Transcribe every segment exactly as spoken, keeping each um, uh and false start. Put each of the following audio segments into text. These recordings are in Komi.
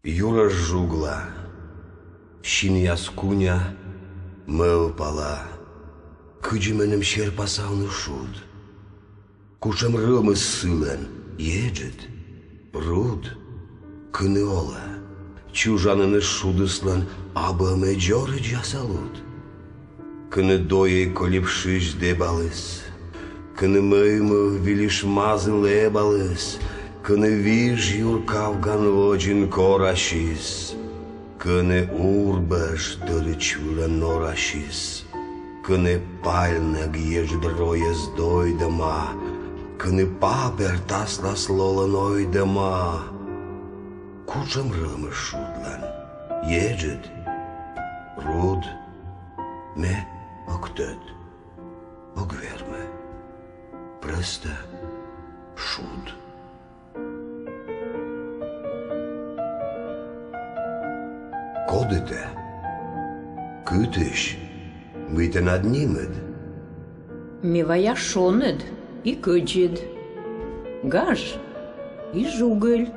Юрӧс жугла, синъяс куня, мӧвпала, кыдзи меным серпасавны шуд. Кутшӧм рӧмыс сылӧн, еджыд, руд, кыны олӧ чужаніныс шудыслӧн абу ӧмӧй дзоридзьяса луд. Кыны дойӧй кольыпшысь дэбаліс, кыны мӧймыв вильыш мазі лэбаліс, кыны виж юр кавган водзын корасис, кыны урбӧж тӧрыт сьылӧ норасис, кыны пальнӧг еджыд ройӧс дойдӧма, кыны папер таслас лолӧн ойдӧма. Кутшӧм рӧмыс шудлӧн, еджыд, руд, ме ог тӧд, ог вермы. Прӧста шуд. Коді тэ? Кытысь? Мый тэнад нимыд? Ме вая шоныд и кӧдзыд, гаж и жугыль,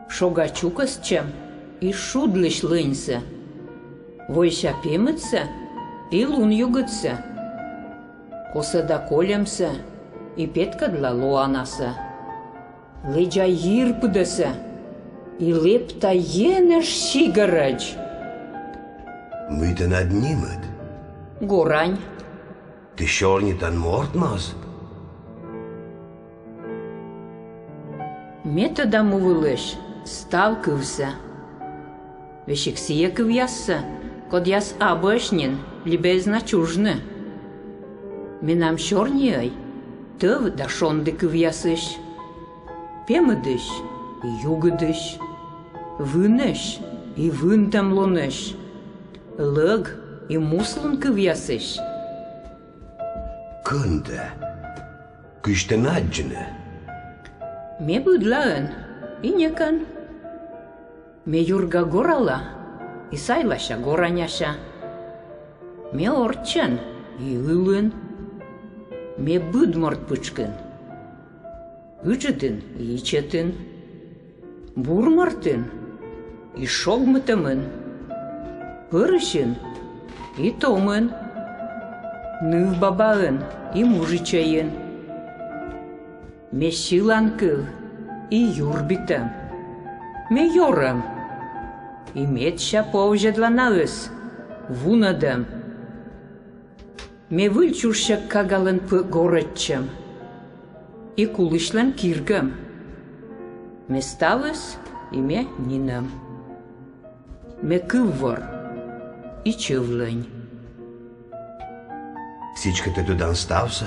шога чукӧстчӧм и шудлысь лӧньсӧ, войся пемыдсӧ и лунъюгыдсӧ, косӧда кольӧмсӧ и петкӧдла лоанасӧ, лэдза йирпыдӧсӧ и лэпта енэж сигӧрӧдз. Мый тэнад нимыд? Горань. Тэ сёрнитан морт моз? Ме тӧда му вылысь став кывсӧ, весиг сійӧ кывъяссӧ, кодъяс абуӧсь нин либӧ эз на чужны. Менам сёрниӧй тӧв да шонді кывъясысь, пемыдысь и югыдысь, вынысь и вынтӧмлунысь, лӧг и муслун кывъясысь. Кӧн тэ? Кыдз тэнӧ аддзыны? Ме быдлаын и некӧн. Ме юрга горала и сай лася гораняся. Ме орччӧн и ылын. Ме быд морт пытшкын: ыджыдын и ичӧтын, бур мортын и шогмытӧмын, пӧрысьын и томын, нывбабаын и мужичӧйын. Ме сьыланкыв и юрбитӧм. Ме ёрӧм и медся повзьӧдланаыс вунӧдӧм. Ме выль чужсьӧг кагалӧн пӧ горӧдчӧм и кулысьлӧн киргӧм. Ме ставыс и ме нинӧм. Ме кыввор и чӧв-лӧнь. Сідзкӧ, тэ тӧдан ставсӧ?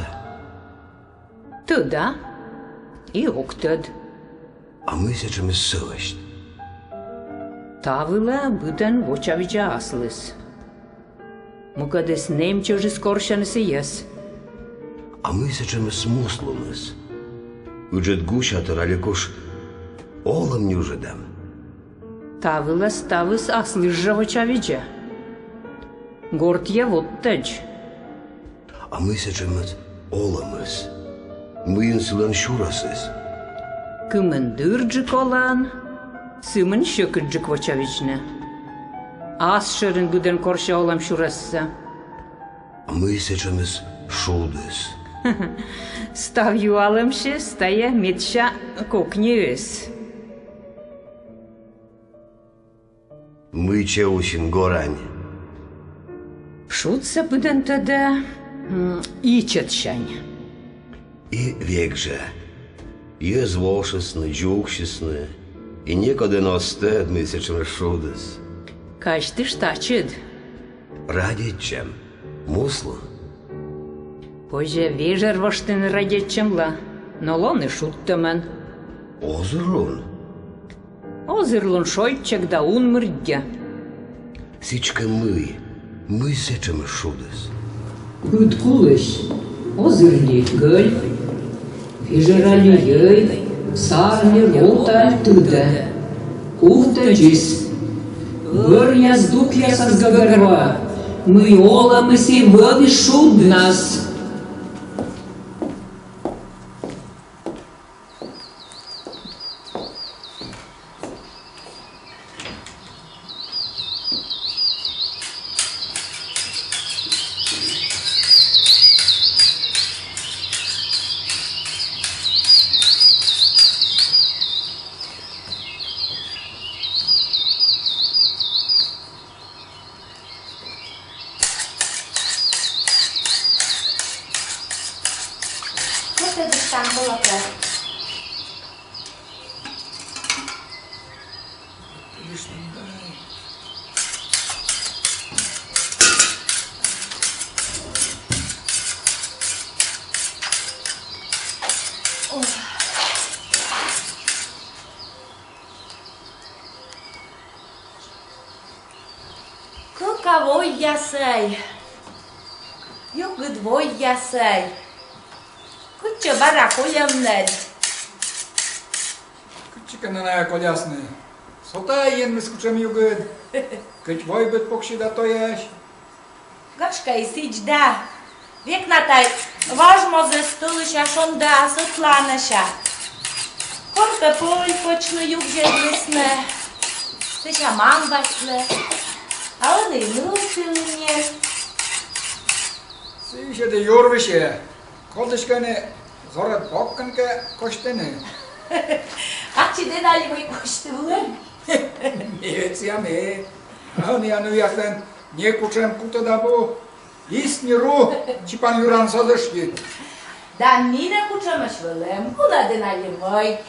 Тӧда и ог тӧд. А мый сэтшӧмыс сӧвесьт? Та вылӧ быдӧн вочавидза аслыс. Мукӧдыс нэм чӧжыс корсьӧны сійӧс. А мый сэтшӧмыс муслуныс? Ыджыд гусятор али куш олӧм нюжӧдӧм? Та вылӧ ставыс аслыс жӧ вочавидзӧ. Гортъя водтӧдз. А мый сэтшӧмыс олӧмыс? Мыйын сылӧн сюрӧсыс? Кымын дырджык олан, сымын сьӧкыдджык вочавидзны. Ас шӧрын быдӧн корсьӧ олӧм сюрӧссӧ. А мый сэтшӧмыс шудыс? Став юалӧмсьыс тайӧ медся кокниыс. Мый чӧв усин горань? Шудсӧ быдӧн тӧдӧ м, ичӧтсянь. И век жӧ. Йӧз вошисны, дзугсисны, и некод ӧні оз тӧд, мый сэтшӧмыс шудыс. Казьтышт ачыд. Радейтчӧм. Муслун. Позьӧ вежӧр воштыны радейтчӧмла, но лоны шудтӧмӧн. Озырлун? Озырлун шойччӧг да унмырддьӧ. Сідзкӧ мый, мый сэтшӧмыс шудыс? Кыдз кулысь, озырлі гӧль, вежӧралі йӧй, сарлі, роталь, тыдӧ. Кувтӧдзыс. Бӧръя здукъясас гӧгӧрвоа, мый олӧмыс и вӧлі шуднас. Кӧть тӧдыштан, кулӧкӧ. Кыка войясӧй, югыд войясӧй. Кытчӧ бара кольӧмныд? Кытчӧкӧ нӧ найӧ колясны. Со тай Енмыс кутшӧм югыд. Кӧть войбыд пуксьы да тоясь. Гашкӧ, и сідз да. Век на тай важ мозыс тӧлысьӧ шондіас ӧтлаанӧсь. Кор кӧ пӧль пӧчны югзьӧдлісны, сэсся мам басьлӧ. А ӧні и нывсӧ нин. Сійӧ ещӧ тай юр висьӧ. Кодыськӧ нӧ зорӧд бокын кӧ косьтыны. Ачыд ӧні али мый косьты вылӧ? Ме ведь сійӧ ме. А ӧнія нывъяслӧн некутшӧм кутӧд абу. Ис ни ру чипан юрас оз ышйы. Да ми нӧ кутшӧмӧсь вӧлӧм, мунӧдын али мый.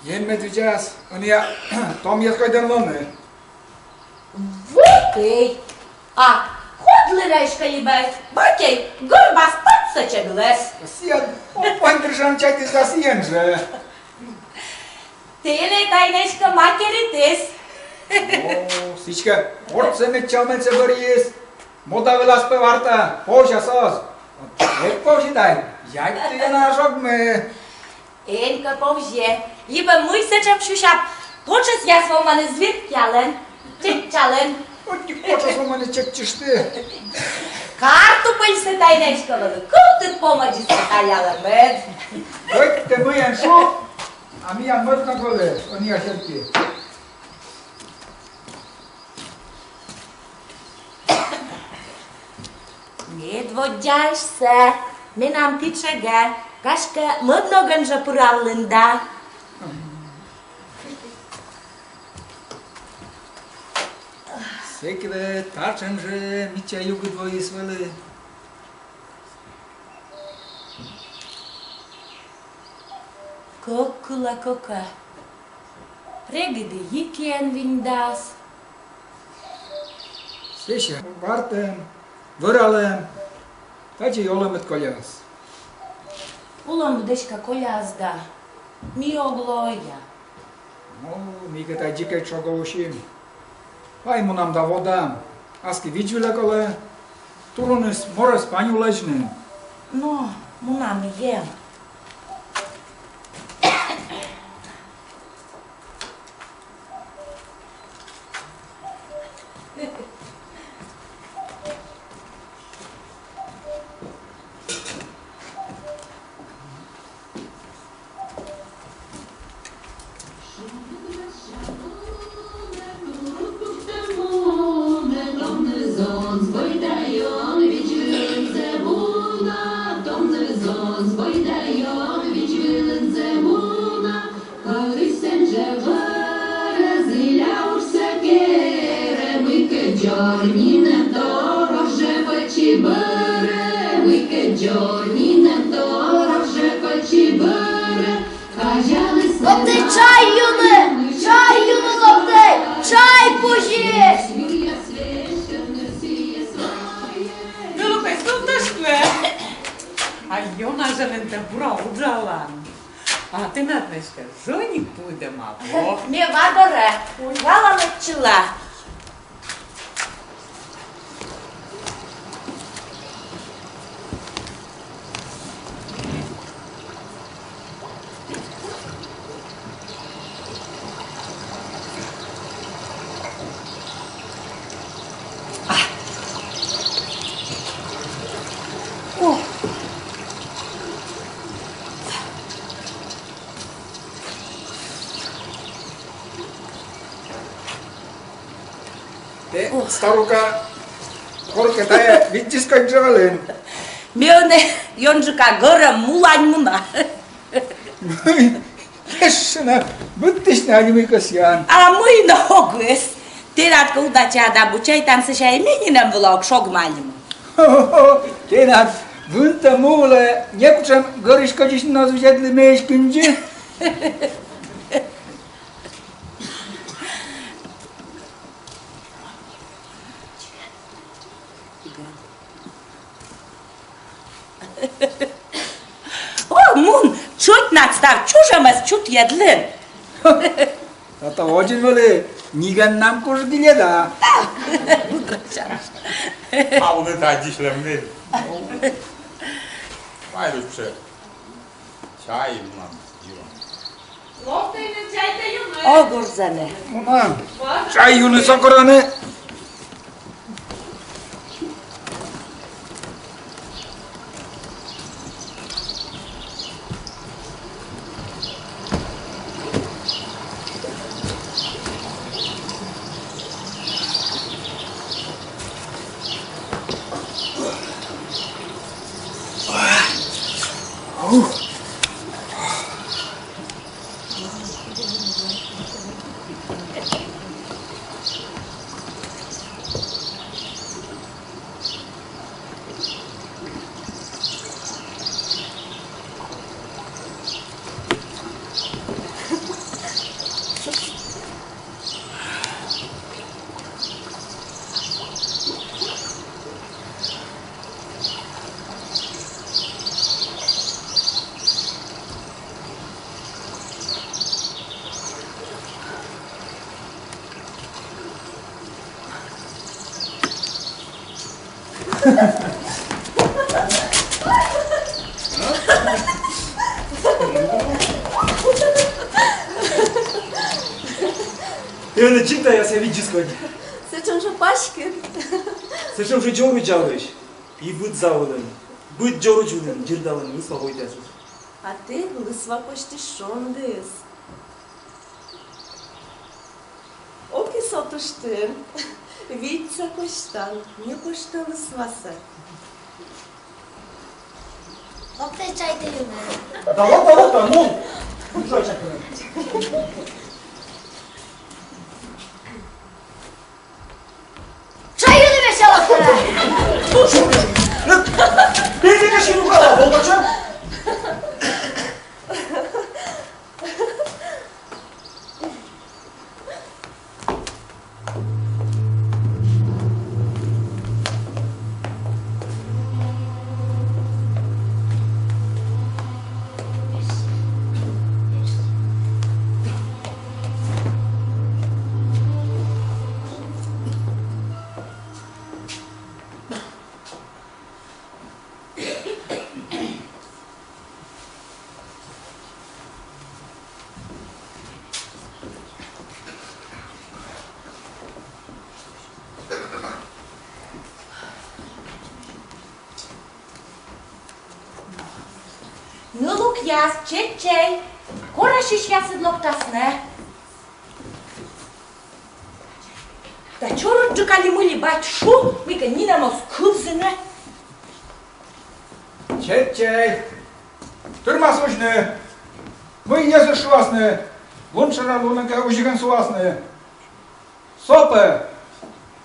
Енмыс видзас, ӧнія томъяс кодьӧн лоны. Вот ӧй. А кодлы нӧ эськӧ либӧ батьӧй гӧрбас татсӧ чӧглӧс? Сійӧ оппань крышаын чайтіс да сійӧн жӧ. Тэнӧ тай нӧ эськӧ материтіс. О, сідзкӧ, ортсӧ медся ӧмӧнсӧ бӧрйис. Мода вылас пӧ варта, повзяс оз. Эг повзьы тай, ядь тіян ожог мӧ. Эн кӧ повзьы, либӧ мый сэтшӧм сюся, тотшӧсъяс вӧлӧмаӧсь звӧртъялӧн, чеччалӧн. Ӧтик тотшӧс вӧлӧмаӧсь чеччышті. Картупельсӧ тай нӧ эськӧ вӧлі, кывтыд помӧдзыс тай ялӧмыд. Ӧтик тэ мыйӧн шу, а миян мӧд ног вӧлі, ӧнія серти. Медводдзаысьсӧ менам кытшӧгӧ, гашкӧ, мӧд ногӧн жӧ пыралін да. Сэк вӧлі татшӧм жӧ мича югыд войыс вӧлі. Кӧк кылӧ кокӧ. Регыд и йи киӧн виньдас. Сэсся вартӧм, вӧралӧм, тадзи и олӧмыд коляс. Олӧмыд эськӧ коляс да, ми ог ло оя. Ну, ми кӧ тай дзикӧдз шого усим. Вай мунам да водам. Аски видз вылӧ колӧ. Туруныс морӧс пань улӧсьны. Но, мунам ем. Локтӧй чай юны, чай юны локтӧй, чай пузи! Ну, ну, кӧсъя тышкӧ. А ёна жӧ нин тэ бура уджалан. А тэнад нӧшта жӧник пуыдӧма. О, ме ва дорӧ. Валан ӧтчыла. Э, старука, коркӧ тайӧ видзис кодь жӧ вӧлін. Ме ӧні ёнджыка гӧрӧм мулань муна. Мый, кежсьӧ на, быдтысьны али мый кӧсъян. А мый нӧ огыс. Тэнад кӧ удачаыд абу, чайтан, сэсся и ме нинӧм вылӧ ог шогмальмы. Хо-хо-хо, тэнад вынтӧ му вылӧ некутшӧм гӧрысь-кӧдзысь нин оз видзӧдлы, меысь кындзи. О, мун, чӧтнад став чужӧмӧс чутйӧдлін. А то водзын вӧлі нигӧннам кужгильӧда. А уна тадзи сьӧлӧмныд. Вай лучше. Чай мунам юам. Локтӧй нӧ, чайтӧ юны. Ог уж зэв нӧ. Мунам. Чай юны, сокӧрӧны. Тэ ӧні чита, я сэ видзис кодь. Сэтшӧм жӧ паськыд. Сэтшӧм жӧ дзоридз аврӧсь. И быд заводын, быд дзоридз вылын дзирдалӧны лысва войтыръясыс. А тэ лысва костысь шондіыс. Ок и со тыштын. Видзсӧ косьтан, не косьтӧ лысвасӧ. Локтӧй чайтӧ юны. Да вот, да вот, да, ну. Ну что, чай? Чай юны весело. Слушай, ну, ты, ты, ты, ну, голова, ну, почему? Нылукъяс, чеччей, корасьысьясыд локтасны. Да чорыдджык али мый ли, бать, шу, мыйкӧ нинӧм оз кывзыны. Чеччей, тырмас узьны. Мый йӧзыс шуасны, лун шӧрӧ лунігӧн, узьигӧн суласны. Со пӧ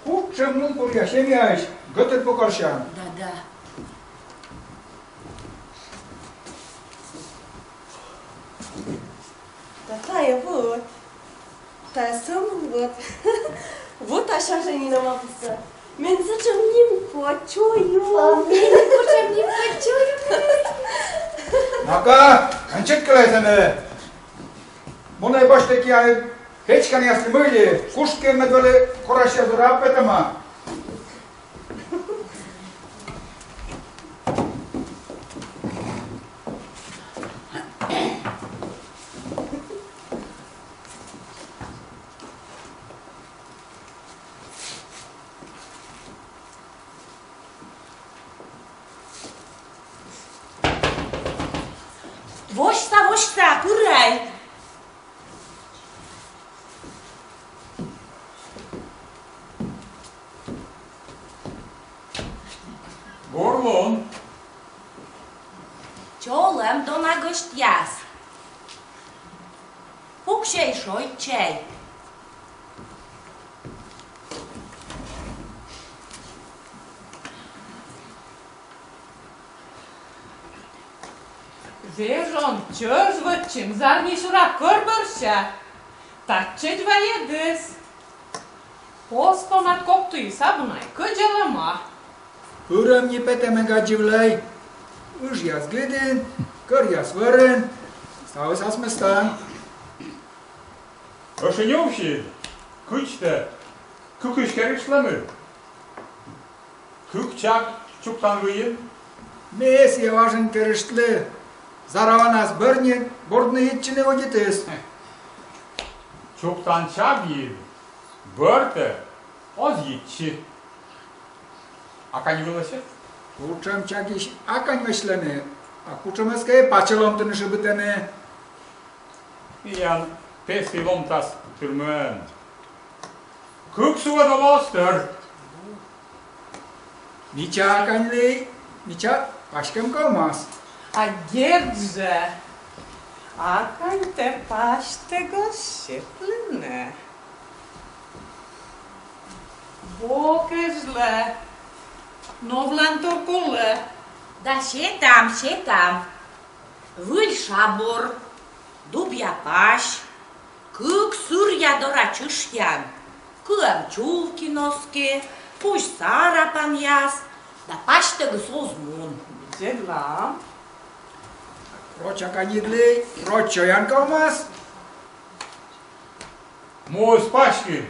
кутшӧм нылкуръя семьяысь гӧтыр пукарсян. Да, да. Да тайӧ вот. Тайӧ сӧмын вот. Вот ася жӧ нинӧм абу. Мен сэтшӧм нимкодь, чою. А мен кутшӧм нимкодь, чою. Мака, эн читкылӧй сэні. Мунӧй босьтӧй киаыд кечканъяс ли мый ли, куш кӧ мед вӧлі корасьяс дорӧ петӧма. Восьса, восьса, пырӧй. Бур лун. Чолӧм, дона гӧсьтъяс. Пуксьӧй, шойччӧй. Вежон чӧж вӧтчим, зарни сюра кӧр бӧрся. Татчӧдз вайӧдыс. Пос помад кок туйыс абу на, кӧдзалӧма. Пырӧм ни петӧмӧн, гаджывлӧй. Ыжъяс гыдын, кӧръяс вӧрын. Ставыс асмыстан. Ӧшинь увсьыд, кыдз тэ кыкысь керыштлӧмыд? Кык чаг чуктан выйын. Ме сійӧ важӧн керыштлі. Зараванас бӧрньыд, бурдны йитчыны удитіс. Чуктан чагйыд бӧртӧ оз йитчы. А кань вылӧ сет? Кутшӧм чагысь а кань вӧчлӧны, а кутшӧмӧс кӧ пачӧ ломтыны шыбитӧны. Миян пӧсті ломтас тырмӧн. Кык сувӧд олӧ оз тӧр. Мича а каньлі, мича паськӧм ковмас. А дерт жӧ, а каньтӧ пасьтӧг оз сетлыны. Бок эжлӧ, новлантор колӧ. Да сетам, сетам. Выль шабур, дубъя пась, кык сыръя дора чышъян, кыӧм чувки носки, пусь сарапанъяс, да пасьтӧгыс оз мун. Видзӧдлам. Роча каньыдлі, роча ян ковмас. Муыс паськыд.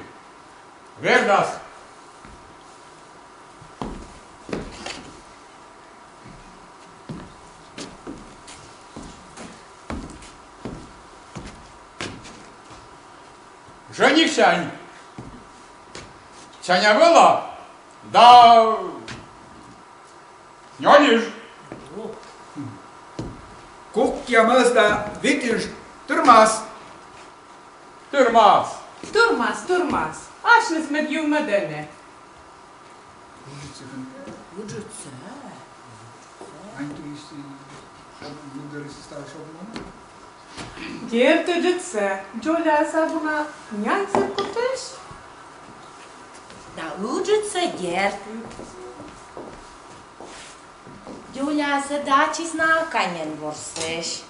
Вердас. Женихсянь Чаня вӧла да нёльыж. Кукъя мӧс да витыж тырмас. Тырмас. Тырмас, тырмас. Асьныс мед юӧмӧдӧны. Ыджыдсӧ. Ань туйыс, шоб-, мугорыс став шобмана. Дерт, ыджыдсӧ. Дзоляыс абу на, няньсӧ кутӧсь. Да, ыджыдсӧ, дерт. Дзоляыс да ачыс на аканьӧн ворсӧсь.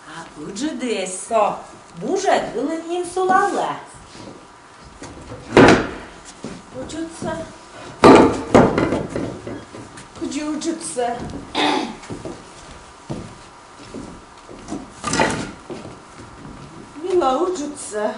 А ыджыдыс со вужӧд вылын нин сулалӧ. Ыджыдсӧ. Кыдзи ыджыдсӧ? Мыйла ыджыдсӧ?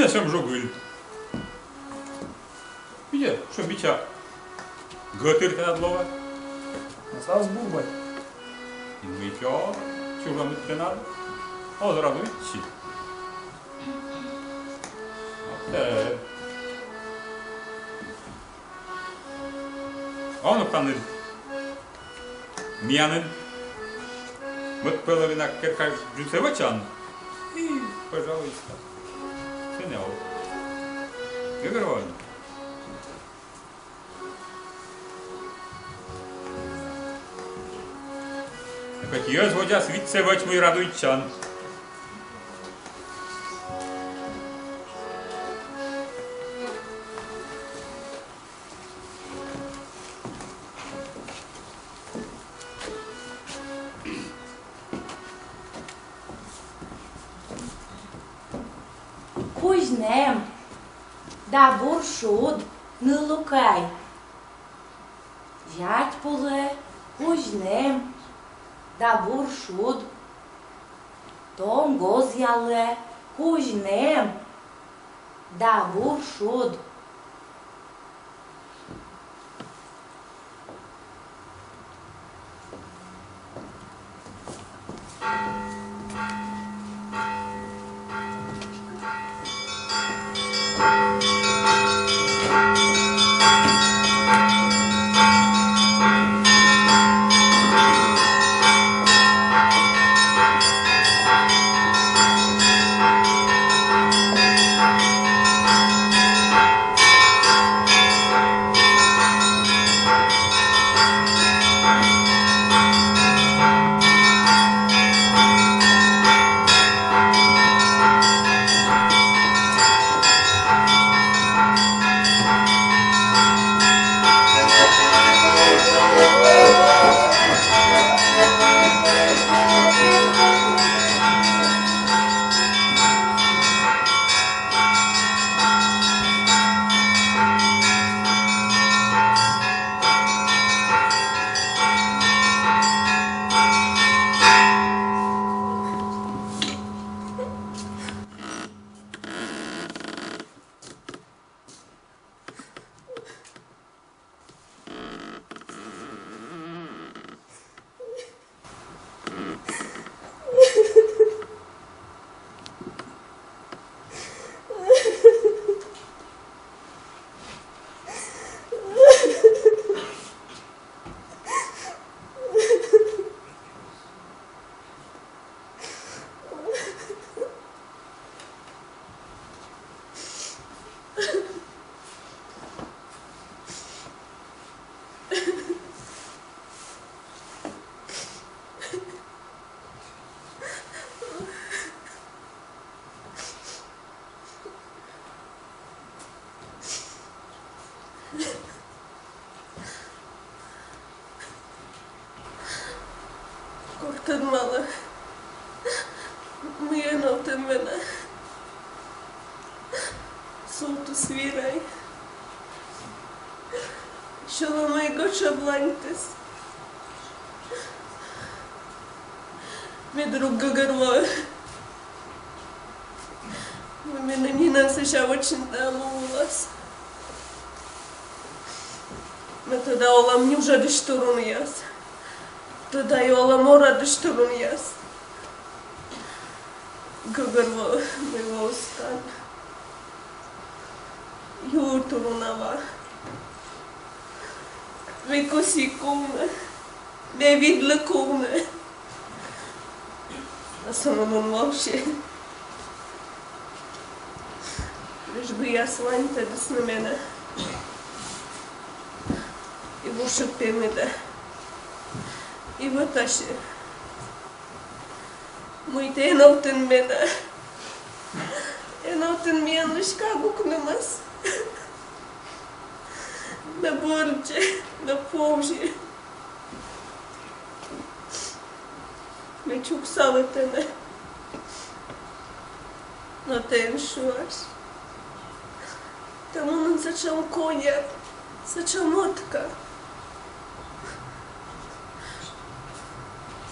Сӧмын жугыль. Видзӧд, шуам, бича гӧтыр тэнад лоӧ. Ставыс бур, бать. Мича чужӧмыд тэнад. Оз радуйтчы. Вот. А ну, тані миянын. Вот половина керкаысь дзусӧ вӧчан. И, пожалуйста. Сэні олӧ. Гӧгӧрвоан. Кӧть йӧз водзас витсӧ вӧч, мый радуйтчан. Кузь нэм да бур шуд, нылукӧй. Зять пулы кузь нэм да бур шуд. Том гозъялы кузь нэм да бур шуд. Кор тӧдмалі, мый эновтін менӧ, султіс вирӧй. Сьӧлӧмӧй гӧчӧбланьтіс. Ме друг гӧгӧрвои, мый менӧ нинӧм сэсся вӧчинныд да му вылас. Ме тӧда олӧм нюжӧдысь турунъяс. Тӧда и олӧм орадысь турунъяс. Гӧгӧрвои, мый воыстан юыр турун ава. Ме кӧсйи кувны, ме видлі кувны. А сӧмын он вообще. Лишь бы яслань тӧдісны менӧ. И воши пемыда. И вот аще. Мый тэ эновтін менӧ. Эновтін миянлысь кагукнымӧс. Да бӧрддзӧ, да повзьӧ. Ме чуксалі тэнӧ. Но тэ эн шуась. Тэ мунін сэтшӧм коняд, сэтшӧм ӧтка.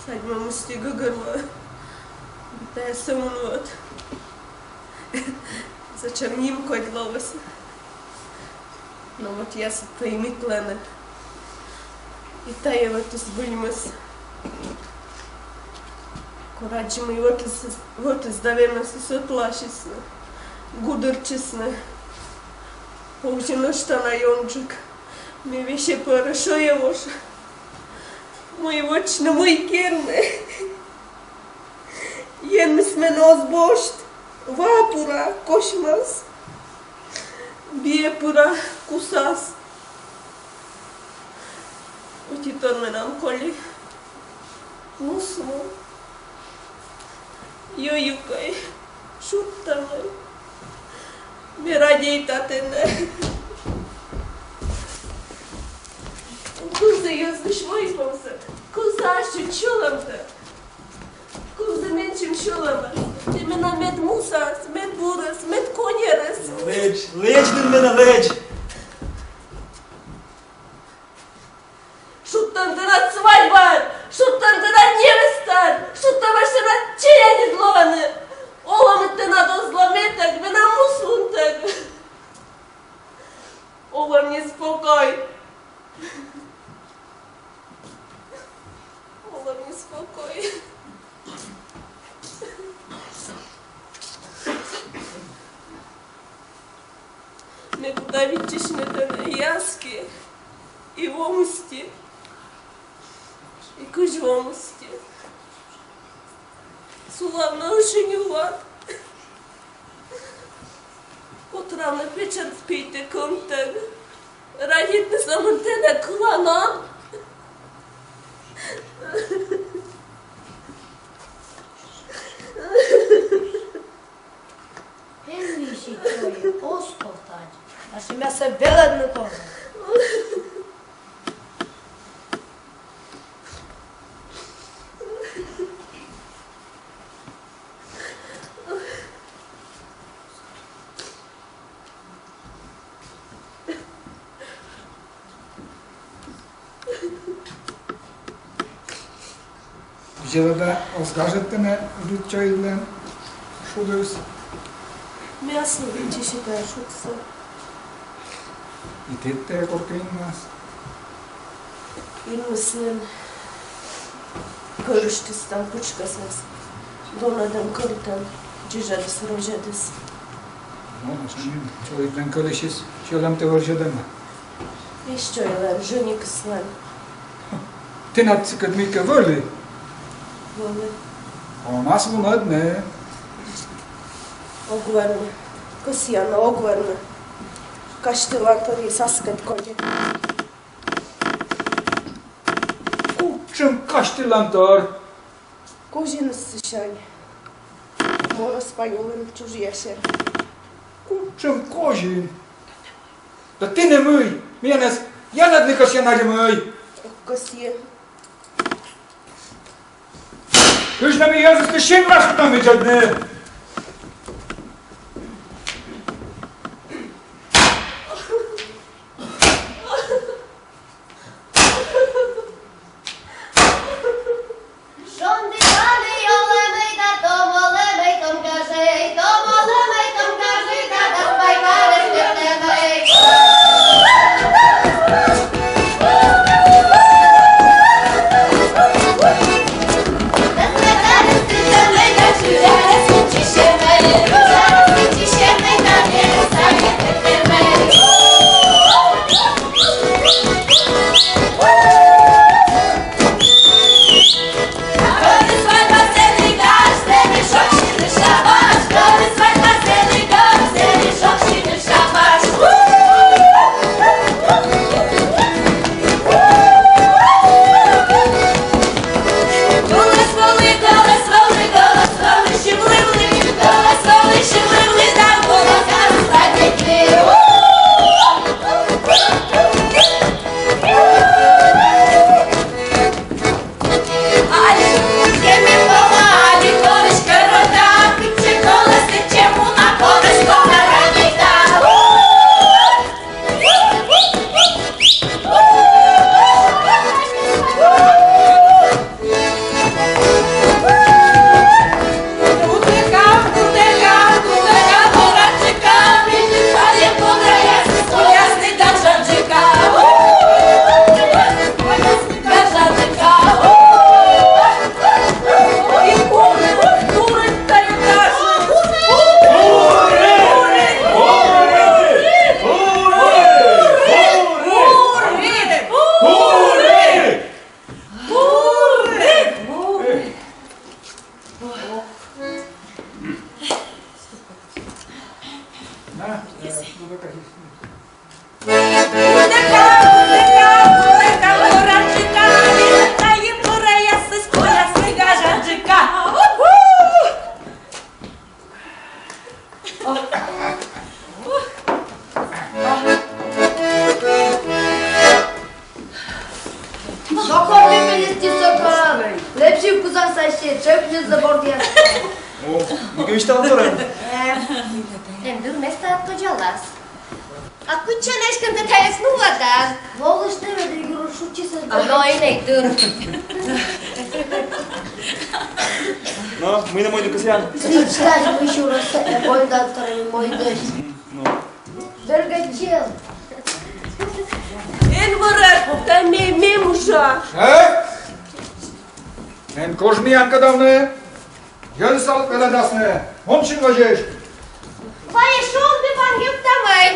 Садьмӧмысь ті гӧгӧрвои, тайӧ сӧмын вот. Сэтшӧм нимкодь лоис. Но вот ас тӧдмалӧны. И тайӧ вот збыльмис. Кор аддзим, мый вот, вот да вемӧсыс ӧтлаасисны, гудыртчисны. Повзьыны ӧшта на ёнджык. Ме весиг пӧрӧ шӧйӧвош. Мый вӧчны, мый керны. Енмыс менӧ оз босьт, ва пыра косьмас, биӧ пыра кусас. Ӧти тор менам коли. Муса му. Йӧй, юкӧй, шудтӧмӧй. Ме радейта тэнӧ. Кывзы йӧзлысь вӧйковсӧ, кывзы ассьыд сьӧлӧмтӧ. Кывзы менсьым сьӧлӧмӧс. Тэ менам мед мусаӧс, мед бурӧс, мед коньӧрӧс. Лэдз, лэдз нин менӧ, лэдз. Шудтан тэнад свадьбаыд, шудтан тэнад невестаыд, шудтан, мый тэнад челядьыд лоӧны. Олӧмыд тэнад оз ло метӧг, менам муслунтӧг. Олӧм неспокой. Олӧм неспокой. Ме кута виччысьны тэнӧ и аски, и во мысти, и кызь во мысти. Сулавны ӧшинь улад. Котравны печӧрт пийтӧ кӧмтӧг. Радейтны сӧмын тэнӧ кыланам. Эн висьы, чой, оз ков тадз. Ачымъяссӧ велӧдны ков. Видзӧдӧ да, оз гажӧд тэнӧ рыт чойыдлӧн шудыс. Ме ас нин виччыси тайӧ шудсӧ. И тэд тайӧ коркӧ инмас. Инмис нин. Кӧрыштіс тан пытшкӧсӧс. Донӧдӧм кӧртӧм, дзижӧдіс-розьӧдіс. Но, сэн нин чойыдлӧн кӧлысьыс сьӧлӧмтӧ вӧрзьӧдӧма. Эз чойлӧн, женихыслӧн. Тэнад сыкӧд мыйкӧ вӧлі? Вӧлі. Колӧ мунӧдны. Ог вермы. Кӧсъя, но ог вермы. Казьтылантор и аскӧд кодь. Кутшӧм казьтылантор? Козиныс сысянь. Морӧс паньӧлӧн чужъясьӧ. Кутшӧм козин? Да тэнӧ мый, миянӧс янӧдны кӧсъян али мый? Ог кӧсйы. Кыдз нӧ ми йӧзыслы синмас кутам видзӧдны? За бордъяс. О, мыйкӧ висьталан торйӧн. Э, эн дыр местаыд кӧдзалас. А кытчӧ нӧшта тэ тайӧс нуӧдан? Волышт нӧ, ведь Гриша шуӧ, сійӧ. А, но и нӧ дыр. Но, мый нӧ мойдыд кӧсъян? Читать, мый сюрӧ, э, мойдан торйӧн мойдысь. Ну. Дыр кӧдзыд. Эн вӧрӧд, тай ме, ме муса. Э? Эн куж миян кадавны. Йӧзыс велӧдасны. Мунчыны водзысь. Вай, шонді пан юктамӧй.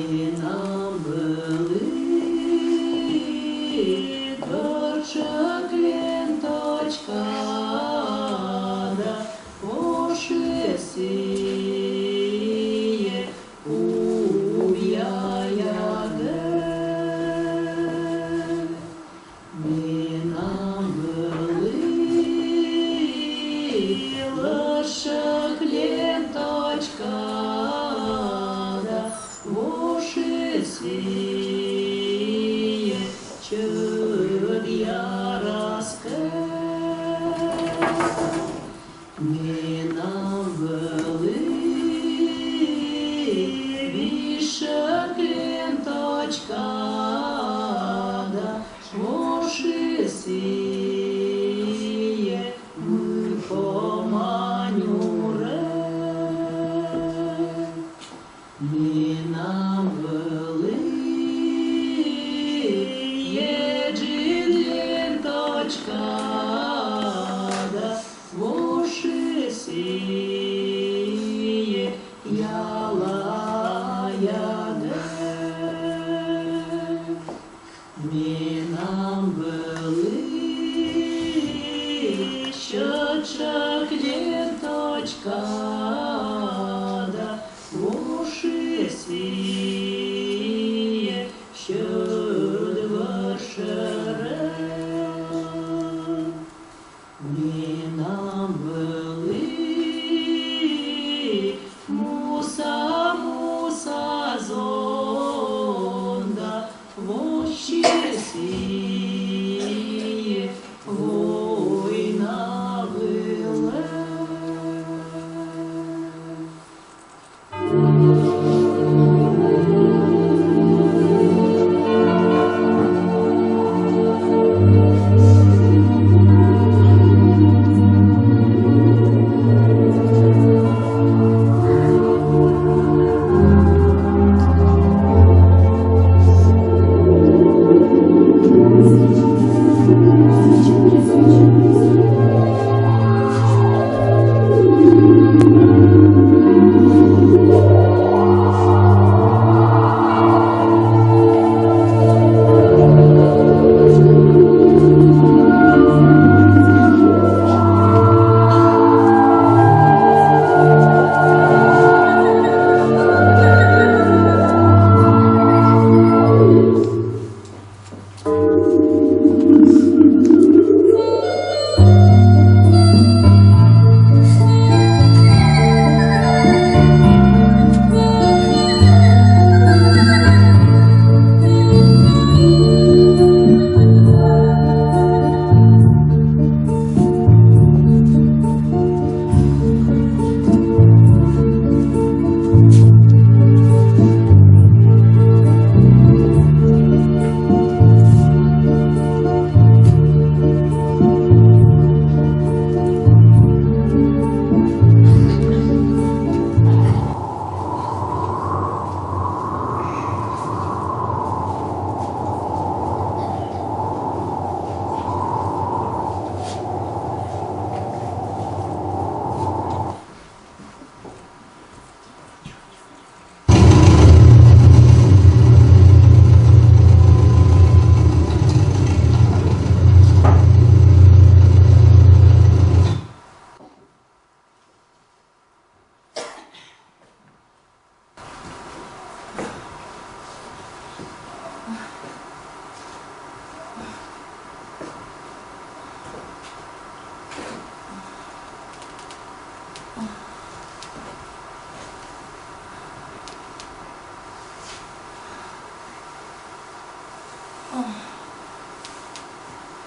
Менам вӧлі гӧрчӧк ленточка да, воши сійӧ кубъяя дыр. Менам вӧлі лӧсьтчӧг ленточка да, воши сійӧ чӧд яраскӧд. Менам вӧлі висьтчӧг ленточка да, воши сійӧ мый кома нюрӧ. Менам вӧлі еджыд ленточка да, воши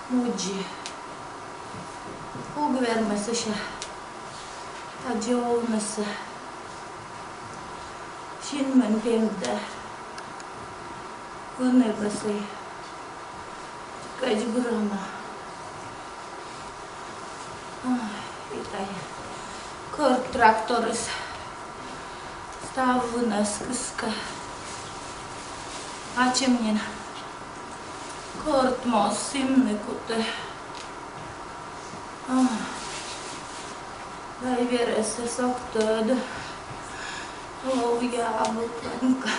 Мудзи. Уг вермы сэсся тадзи овнысӧ. Синмӧн пемдӧ. Ӧні вӧсна кӧдзбырӧма. Ой, и тайӧ кӧрт тракторыс став вынӧс кыскӧ. Ачым нин кӧрт моз синмыны кутӧ. Ой, да и верӧсӧс ог тӧд. Ловъя абу кӧнкӧ.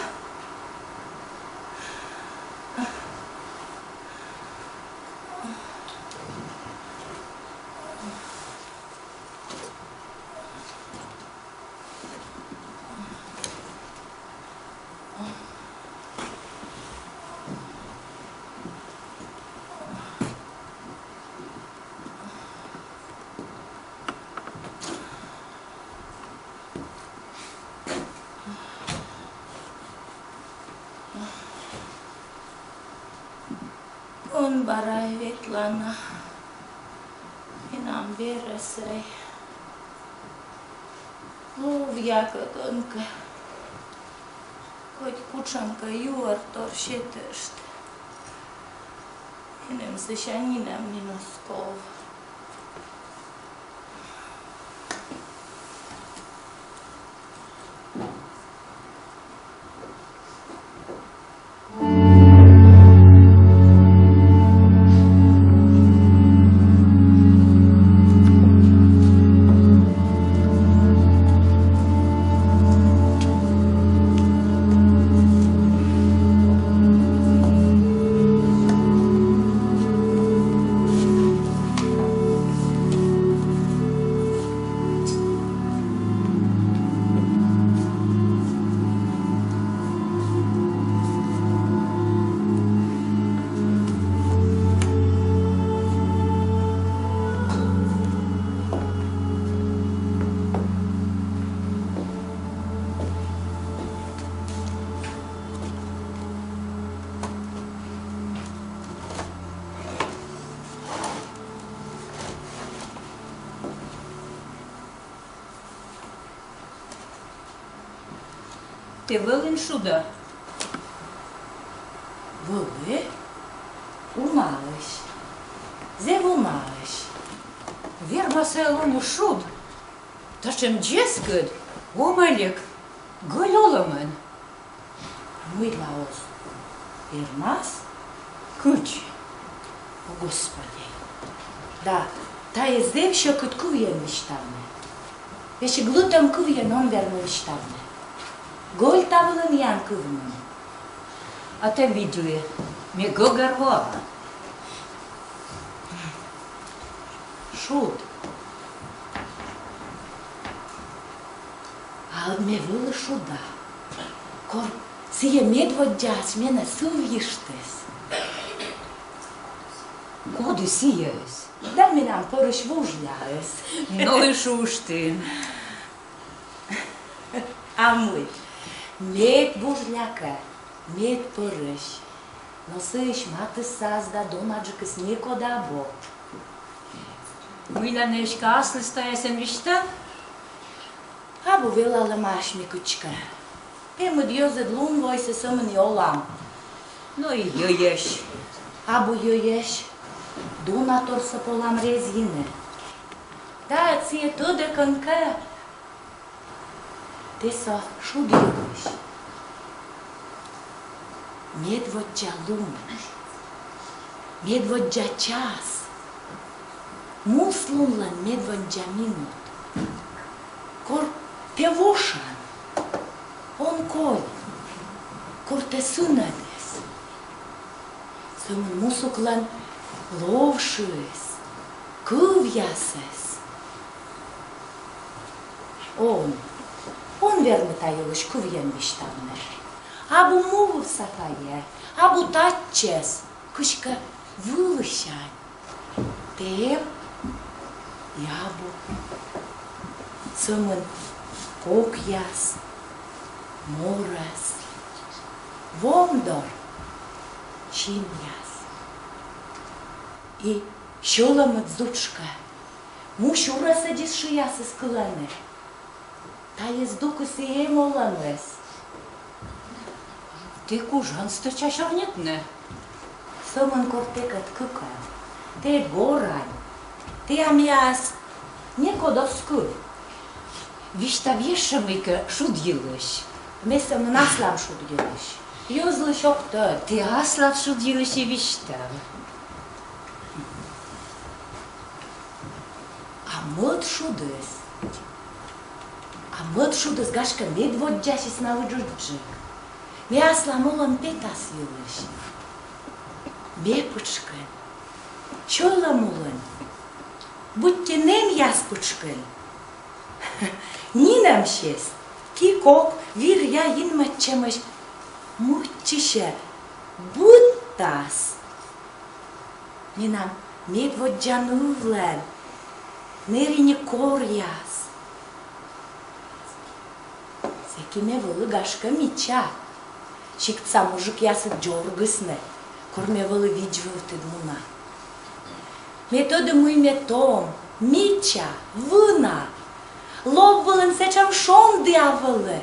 Кӧн бара ветлана менам верӧсӧй? Ловъя кӧ кӧнкӧ, кӧть кутшӧмкӧ юӧртор сетышт. Меным сэсся нинӧм нин оз ков. Тэ вӧлін шуда? Вӧлі. Унаысь. Зэв унаысь. Вермас-ӧ лоны шуд татшӧм дзескыд, омӧлик гӧль олӧмын? Мыйла оз вермас? Кыдзи? О, Господи! Да, тайӧ зэв сьӧкыд кывйӧн висьтавны. Весиг лытӧм кывйӧн он вермы висьтавны. Гӧль та вылын миян кывмӧн. А тэ видлы, ме гӧгӧрвоа. Шуд. А ӧд ме вӧлі шуда, кор сійӧ медводдзаыс менӧ сывйыштіс. Коді сійӧыс? Да менам пӧрысь вужляыс. Но и шуыштін. А мый, мед вужля кӧ, мед пӧрысь. Но сыысь матыссаыс да донаджыкыс некод абу. Мыйла нӧ эськӧ аслыс тайӧс эн висьтав? Абу велалӧмаӧсь ме кыдзкӧ. Пемыд йӧзыд лун войсӧ сӧмын и олам. Но и йӧйӧсь. Абу йӧйӧсь. Донаторсӧ полам резйыны. Да ӧд сійӧ тӧдӧ кӧнкӧ. Тэ со шуд йылысь. Медводдза лун, медводдза час, муслунлӧн медводдза минут. Кор тэ вошан, он коль, кор тэ сынӧдыс. Сӧмын мусуклӧн лов шыыс, кывъясыс. Он, он вермы та йылысь кывйӧн висьтавны. Абу мувывса тайӧ, абу татчӧс, кыськӧ вылысянь. Тэ эм и абу. Сӧмын кокъяс, морӧс, вом дор синъяс. И сьӧлӧмыд зутшкӧ, му сюрӧсӧдз шыясыс кылӧны. Тайӧ здукыс и эм олӧмыс. Тэ кужан стӧча сёрнитны. Сӧмын кор тэкӧд кыкӧн, тэ горань, тіянлас некод оз кыв. Висьтав ещӧ мыйкӧ шуд йылысь. Ме сӧмын аслам шуд йылысь. Йӧзлысь ог тӧд. Тэ аслад шуд йылысь и висьтав. А мӧд шудыс, а мӧд шудыс, гашкӧ, медводдзасьыс на ыджыдджык. Ме аслам олӧм петас йылысь. Ме пытшкын, сьӧлӧм улын, быттьӧ нэмъяс пытшкын. Нинӧмсьыс ки-кок вир-яй инмӧдчӧмысь мыччысьӧ быдтас. Менам медводдза нывлӧн нериньӧ коръяс. Сэки ме вӧлі, гашкӧ, мича. Сиктса мужикъясыд дзоргисны, кор ме вӧлі видз вывтыд мунан. Ме тӧді, мый ме том, мича, вына. Лов вылын сэтшӧм шондіа вӧлі.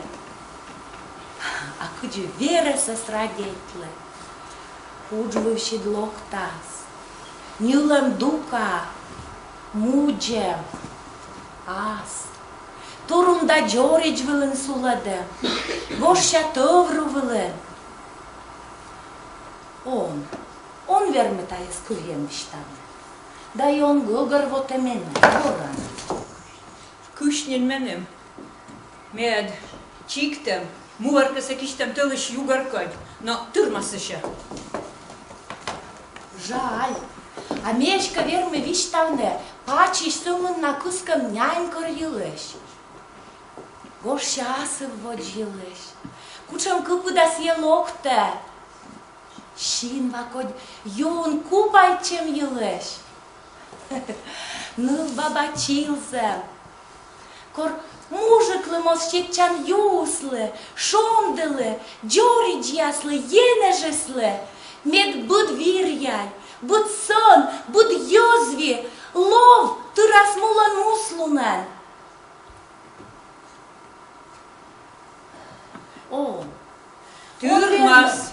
А кыдзи верӧсӧс радейтлі. Удж вывсьыд локтас ньылӧм дука, мудзӧм ас. Турун да дзоридз вылын сулӧдӧм, вошся тӧвру вылын. Он, он вермы тайӧс кывйӧн висьтавны. Да и он гӧгӧрвоты менӧ, горань. Кысь нин меным. Мед чиктӧм, муӧркӧсӧ кисьтӧм тӧлысь югӧр кодь, но тырмас сэсся. Жаль. А ме эськӧ верми висьтавны пачысь сӧмын на кыскӧм нянь кӧр йылысь. Гожся асывводз йылысь. Кутшӧм кыпыда сійӧ локтӧ. Синва кодь юын купайтчӧм йылысь. Нывбаба чилзӧм. Кор мужиклы моз сетчан юыслы, шонділы, дзоридзьяслы, енэжыслы, мед быд вир-яй, быд сӧн, быд йӧзви лов тырас мулӧн муслунӧн. О, тырмас.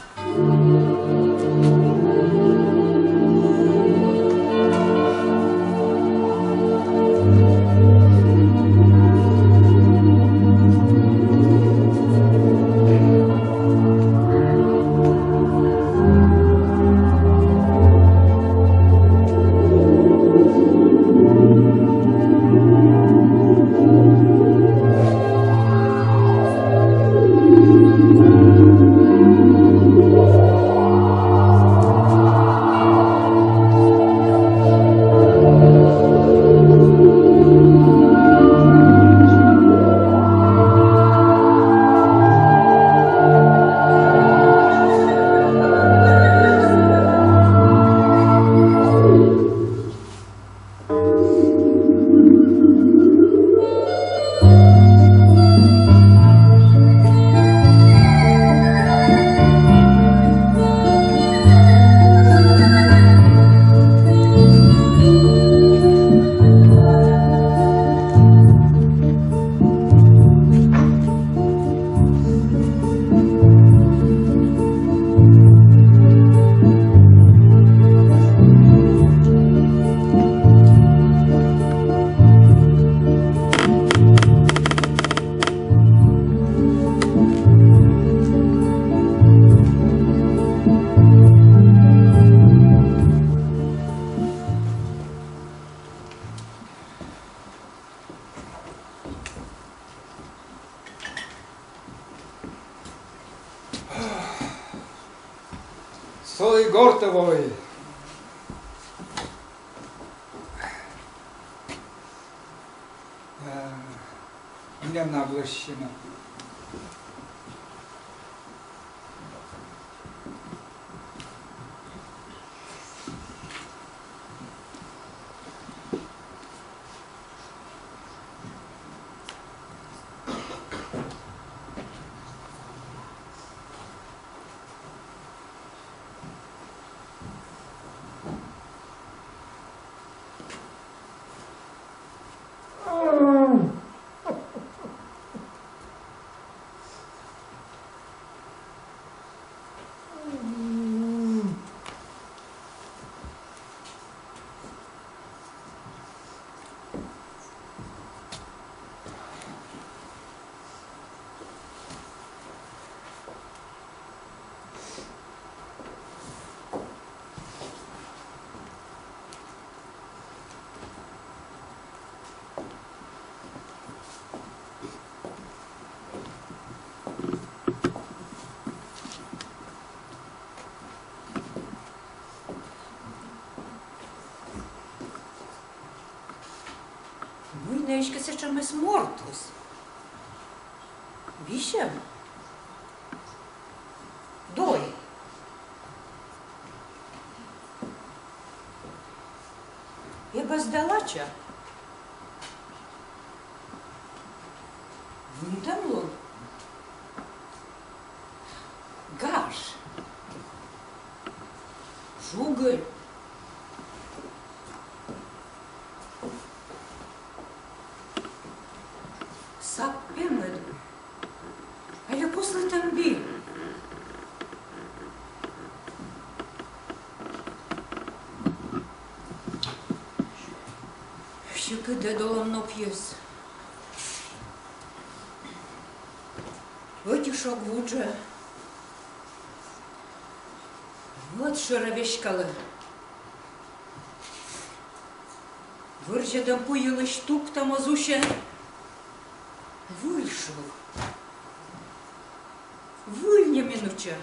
Со и гортӧ вои. Э, менам на вӧчсьӧ на. Мортыс. Висьӧм. Дой. Эбӧс да лача. Вынтӧм лун. Гаж. Жугыль. Сап пемыд. Али куслытӧм би. Сьӧкыд ӧд олӧм нопйыс. Ӧти шог вуджӧ. Мӧд шӧрӧ веськалӧ. Вӧрзьӧдӧм пу йылысь туктӧ моз усьӧ. Выль шув. Выль неминуча.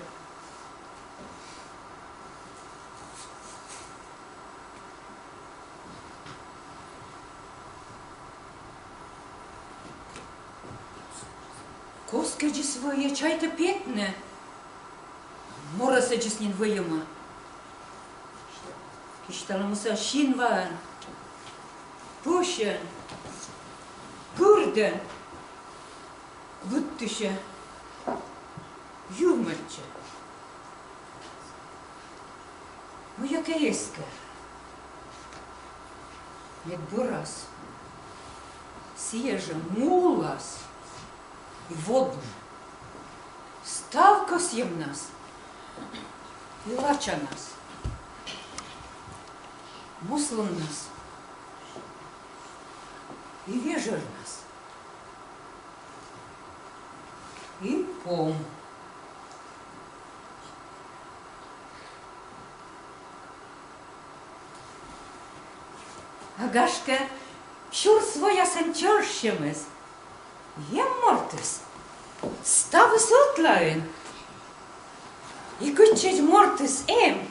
Коскӧдзыс вӧйӧ, чайтӧ петны. Морӧсӧдзыс нин вӧйӧма. Кисьталӧ муса синваӧн, пӧсьӧн, кырдӧн, быдтысьӧ, юмӧртчӧ. Мыйкӧ эскӧ. Мед бӧрас, сійӧ жӧ мулас и водны. Став кӧсйӧмнас и лачанас, муслуннас и вежӧрнас и пом. А гашкӧ, сюрс воясӧн чӧжсьӧмыс. Эм мортыс ставыс ӧтлаын. И кытчӧдз мортыс эм,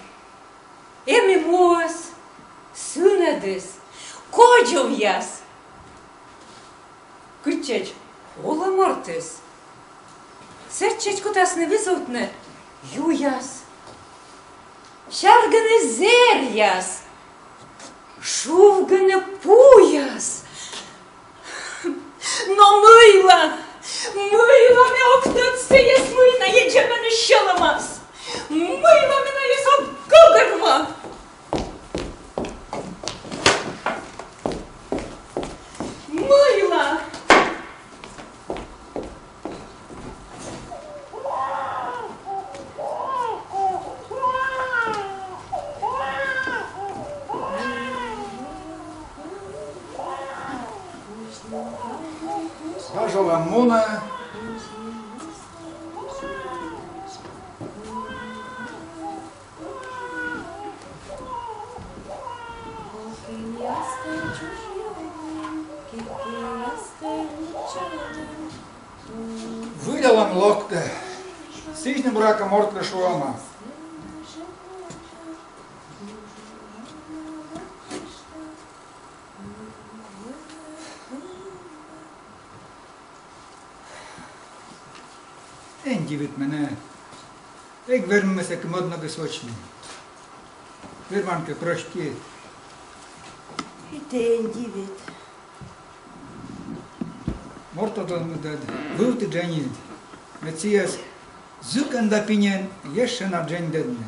эм и муыс, сынӧдыс, кодзувъяс. Кытчӧдз олӧ мортыс, сэтчӧдз кутасны визувтны юяс, сяргыны зэръяс, шувгыны пуяс. Но мыйла, мыйла ме ог тӧд сійӧс, мый найӧ дзебӧны сьӧлӧмас? Мыйла ме найӧс ог гӧгӧрво? Мыйла? Гажалӧн мунӧ. Выльӧлӧм локтӧ. Сідз нин, буракӧ, мортлы шуӧма. Эн дивит менӧ. Эг вермы сэки мӧд ногыс вӧчны. Верман кӧ, простит. И тэ эн дивит. Мортлы ӧд вывті дженьыд. Мед сійӧс зыкӧн да пиньӧн ещӧ на дженьдӧдны.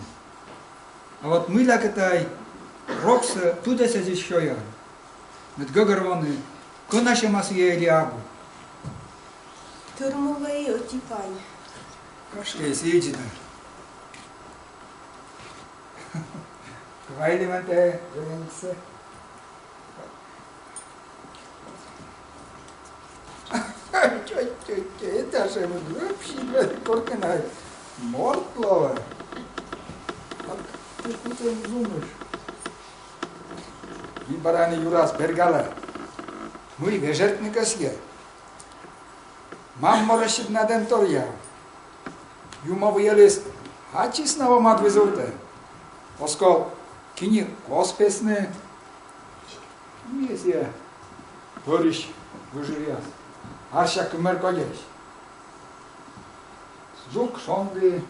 А вот мыйлакӧ тай роксӧ пыдӧсӧдзыс сёян. Мед гӧгӧрвоны, кӧнасьӧма сійӧ эли абу. Тырмулӧ и ӧти пань. Гашкӧ, сідз на. Квайт ли ментӧ вереньсӧ. Тьӧ-тьӧ-тьӧ, этажем вообще коркӧ на морт лоӧ. Так, ты кутӧн думыш. Ми бара ӧні юрас бергалӧ. Мый вежӧртны кӧсйӧ? Мам морӧсьыд на дінторъяв. Юмов йӧлыс ачыс на вомад визувтӧ. Оз ков, кини кос песны. Мися, пӧрысь Выжыв яс. Арся кымер кодесь. Жук шонді,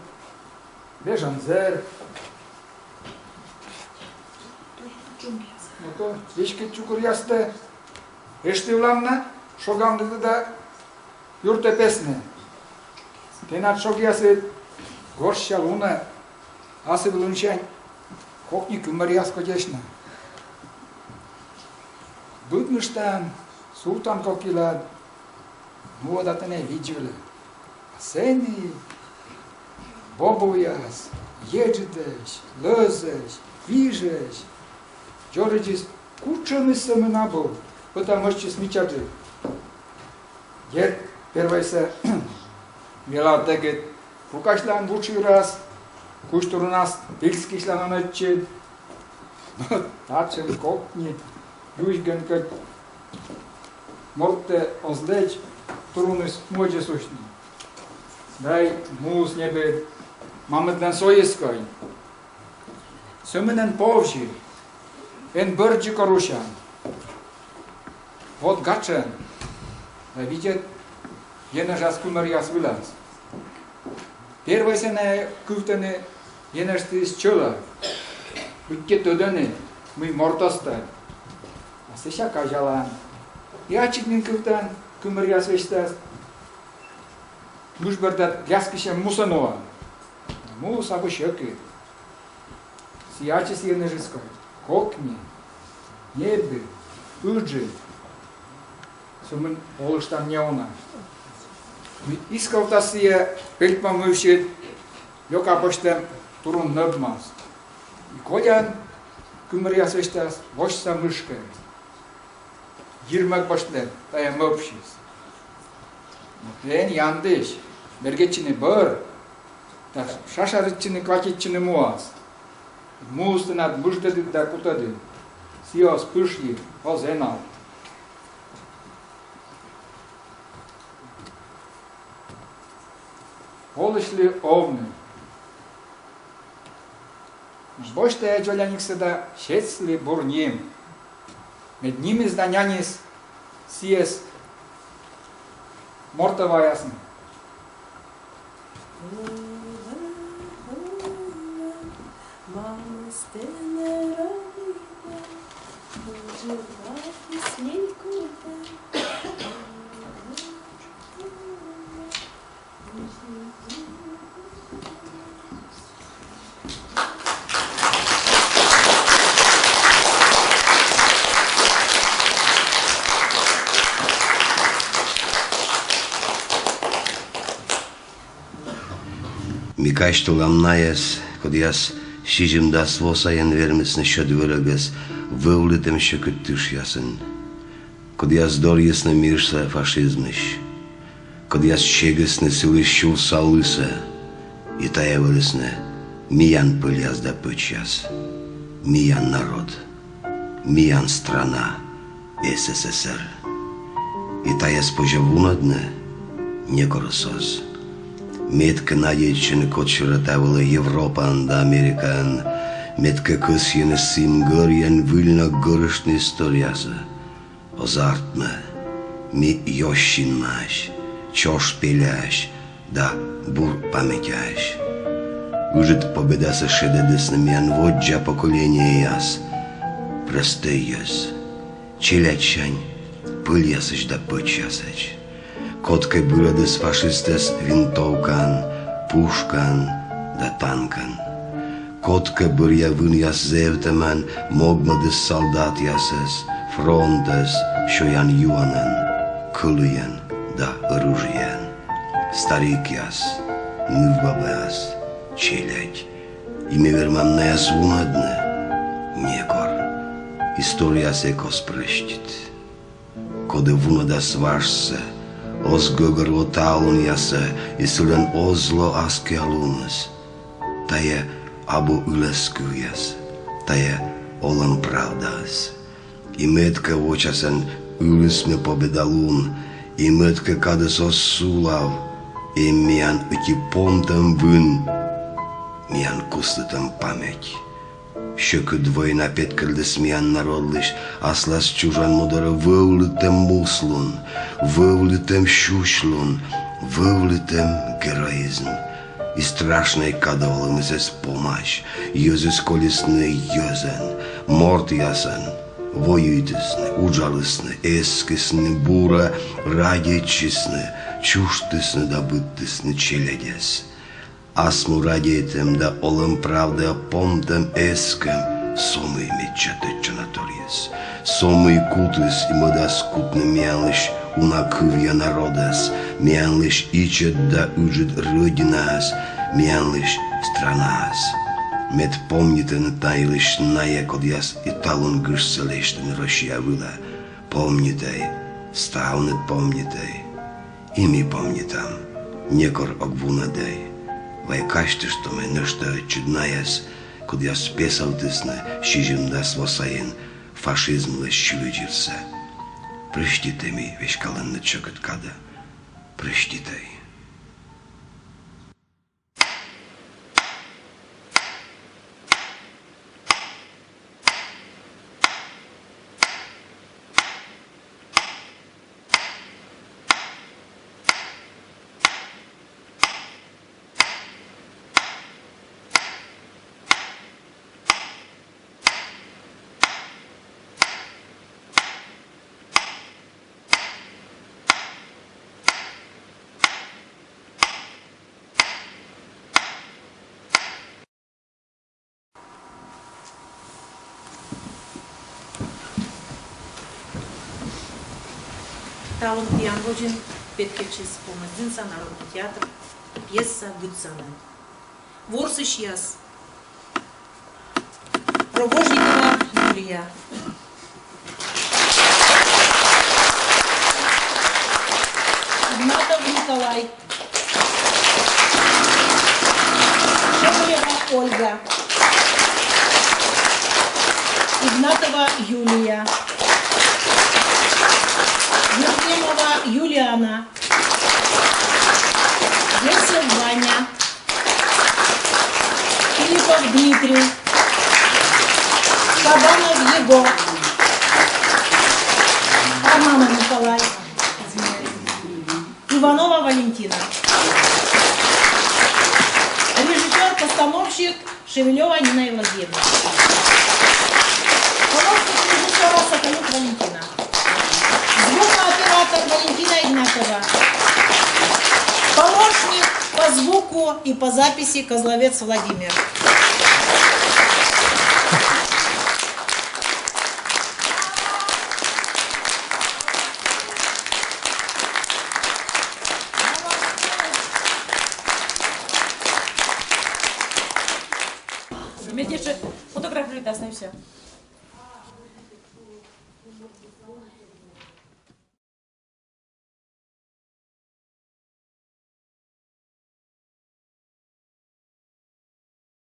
вежон зэр. Ну то, веськыд чукыръястэ эштывлам на, шогалны да юртэ песны. Тэнад шогъясыд горшся лунэ, асывлунсянь кокни кымеръяс кодесь на. Быдмыштан, сувтан кок йылад, нуод-а тэнэ видз вылэ. А сэні бобовъяс, еджыдэсь, лӧзэсь, вижэсь. Дзоридзыс кутшемыс сӧмын абу, пӧтам ӧжытчис мичаджык. Дерт, первойсэ велалтэ ӧд пукасьлан вуж йырас, кузь турунас пельскисьлан ӧтчыд. Но татшем кокни юсьгын кӧть мортэ оз лэдз, туруныс муӧдзыс усьны. Дай муыс небыд мамыдлэн сойыс кой. Сӧмын эн повзьы, эн бӧрддзы, кор усян. Вот гатшен да видзед енэжас кымеръяс вылас. Первойсэ найэ кывтэны енэжтэс чӧла, быттьэ тӧдэны, мый морт оз тӧд. А сэсся казялан. И ачыд нин кывтан кымеръяс весьтас. Мыж бӧрдад ляскысем мусэ нуан. Муыс абу сьӧкыд. Сійе ачыс енэжыс кой. Кокни, небыд, ыджыд. Сӧмын олыштам неуна. Ми искавтас сійе пельпом вывсьыд лёка босьтэм турун нӧбмас. И колян кымеръяс весьтас восьса мышкем. Йирмэг босьтэ тайе мӧвпсьыс. Но тэ эн яндысь бергедчыны бӧр да шашаритчыны, кватитчыны муас. Муыс тэнад мыждэдыд да кутӧдыд. Сійе оз пышйы, оз энал. Олысьлы овны. Босьтэ дзоляниксэ да сетсьлы бур ним. Мед нимыс да няньыс сійес мортэ ваясны. Ми казьтылам найӧс, кодъяс сизимдас во сайын вермисны сьӧд вӧрӧгӧс вӧвлытӧм сьӧкыд тышъясын, кодъяс дорйисны мирсӧ фашизмысь, кодъяс чегисны сылысь сюрса лысӧ, и тайӧ вӧлісны миян пӧльяс да пӧчьяс, миян народ, миян страна, С С С Р. И тайӧс позьӧ вунӧдны? Некор оз. Мед кӧ надейтчыны кодсюрӧ та вылӧ Европаын да Америкаын, мед кӧ кӧсйыны сім гӧрйӧн выль ног гӧрыштны историясӧ. Оз артмы, ми ёсь синмаӧсь, чӧж пеляӧсь да бур паметяӧсь. Ыджыд победасӧ шедӧдісны миян воддза поколениеяс, прӧстӧй йӧз, челядьсянь пӧльясысь да пӧчьясӧсь. Кодкӧ бырӧдіс фашистъясӧс винтовкаӧн, пушкаӧн да танкӧн. Кодкӧ бӧръя вынъяс зэвтӧмӧн могмӧдіс салдатъясӧс, фронтӧс сёян-юанӧн, кӧлуйӧн да оружиеӧн. Старикъяс, нывбабаяс, челядь. И ми вермам найӧс вунӧдны? Некор. Историяыс эз ков прӧстит. Коді вунӧдас важсӧ, оз гӧгӧрво талунъясӧ, и сылӧн оз ло аскиа луныс. Тайӧ абу ылӧз кывъяс, тайӧ олӧм правдаыс. И мед кӧ вочасӧн ылісны Победа лун, и мед кӧ кадыс оз сулав, эм миян ӧти помтӧм вын, миян куслытӧм память. Сьӧкыд война петкӧдліс миян народлысь аслас чужан му дорӧ вӧвлытӧм муслун, вӧвлытӧм сюсьлун, вӧвлытӧм героизм. И страшнӧй кадӧ олӧмыс эз помась, йӧзыс колисны йӧзӧн, мортъясӧн. Воюйтісны, уджалісны, эскисны, бура радейтчисны, чужтісны да быдтісны челядьӧс. Асму радейтӧм да олӧм правдӧ помтӧм эскӧм — со мый медся тӧдчана торйыс, со мый кутіс и мӧдас кутны миянлысь уна кывъя народӧс, миянлысь ичӧт да ыджыд Рӧдинаӧс, миянлысь странаӧс. Мед помнитӧны та йылысь найӧ, кодъяс и талун гыжсӧ лэчтӧны Россия вылӧ. Помнитӧй, ставныд помнитӧй. И ми помнитам, некор ог вунӧдӧй. Вай казьтыштомӧй нӧшта ӧтчыд найӧс, кодъяс песовтісны сизимдас во сайын фашизмлысь сьывйӧдзырсӧ. Прӧститӧй, ми веськалӧны сьӧкыд кадӧ. Прӧститӧй. Талун тіян водзын петкӧдчис Помӧсдінса народнӧй театр, пьеса «Гыдсанін». Ворсысьяс: Рогожникова Юлия, Игнатов Николай, Шепелева Ольга, Игнатова Юлия, Ефремова Юлиана, Зайцев Ваня, Филиппов Дмитрий, Кабанов Егор, Романов Николай, Иванова Валентина. Режиссёр-постановщик Шевелева Нина Евлогиевна. Помощник режиссёра Соколюк Валентина. Звукооператор Валентина Игнатова. Помощник по звуку и по записи Козловец Владимир. Медиа фотографирует нас на все.